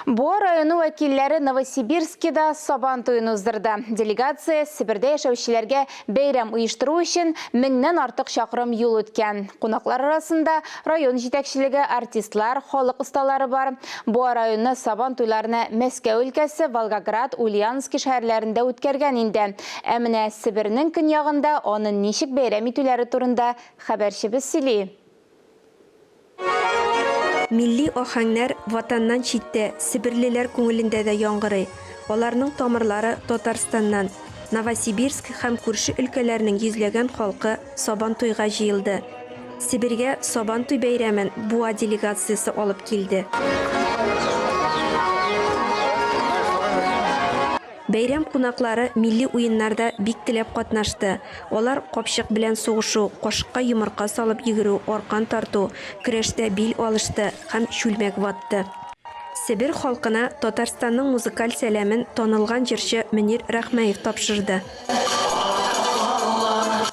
Буа районы вәкилләре Новосибирскида Сабан туен уздырды. Делегация Себердә яшәүчеләргә бәйрәм оештыру өчен меңнән артык чакрым юл үткән. Кунаклар арасында район җитәкчелеге, артистлар, халык осталары бар. Буа районы Сабан туйларны Мәскәү өлкәсе, Волгоград, Ульяновски шәһәрләрендә үткәргән инде. Ә менә Себернең көньягында аны ничек бәйрәм итүләре турында хәбәрчебез сөйли. Милли аһәңнәр Ватаннан читтә, себерлеләр күңелендә дә яңгырый. Аларның тамырлары Татарстаннан. Новосибирск һәм күрше өлкәләрнең йөзләгән халкы Сабантуйга җыелды. Себергә Сабантуй бәйрәмен Буа делегациясе алып килде. Бәйрәм кунаклары милли уеннарда бик теләп катнашты. Алар капчык белән сугышу, кашыкка йомырка салып йөгерү, аркан тарту, көрәштә бил алышты һәм чүлмәк ватты. Себер халкына Татарстанның музыкаль сәламен танылган җырчы Мөнир Рәхмәев тапшырды.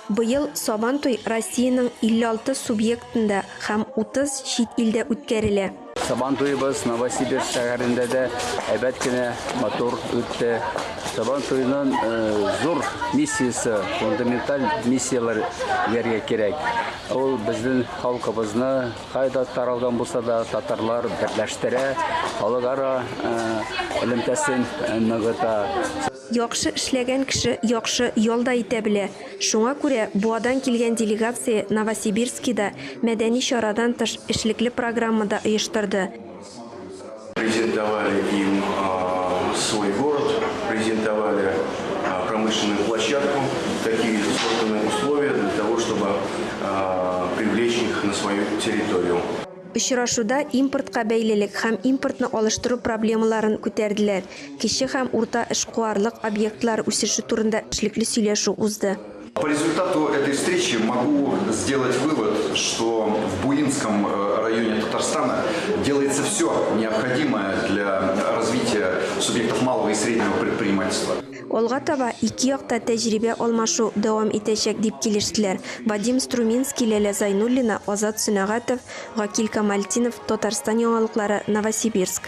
Быел Сабантуй Россиянең 56 субъектында һәм 30 чит илдә үткәрелә. Сабан туебыз Новосибирск шәһәрендә дә әйбәт кенә, матур үтте. Сабан туеның зур миссиясе, фундаменталь миссияләр дияргә кирәк. Ул безнең халкыбызны кайда таралган булса да, татарлар берләштерә, халыкара элемтәсен ныгыта. Яхшы эшләгән кеше яхшы ял да итә белә. Шуңа күрә Буадан килгән делегация Новосибирскида мәдәни чарадан тыш эшлекле программа да оештырды. Презентовали им свой город, презентовали промышленную площадку, какие созданы условия для того, чтобы привлечь их на свою территорию. Очрашуда импортка бәйлелек һәм импортны алыштыру проблемаларын күтәрделәр, кече һәм урта эшкуарлык объектлары үсеше турында эшлекле сөйләшү узды. По результату этой встречи могу сделать вывод, что в Буинском районе Татарстана делается все необходимое для развития субъектов малого и среднего предпринимательства. Алга таба ике як та тәҗрибә алмашу дәвам итәчәк, дип килештеләр. Вадим Струминский, Ләлә Зайнуллина, Азат Сөнәгатов, Гакил Камалтдинов, Татарстан яңалыклары, Новосибирск.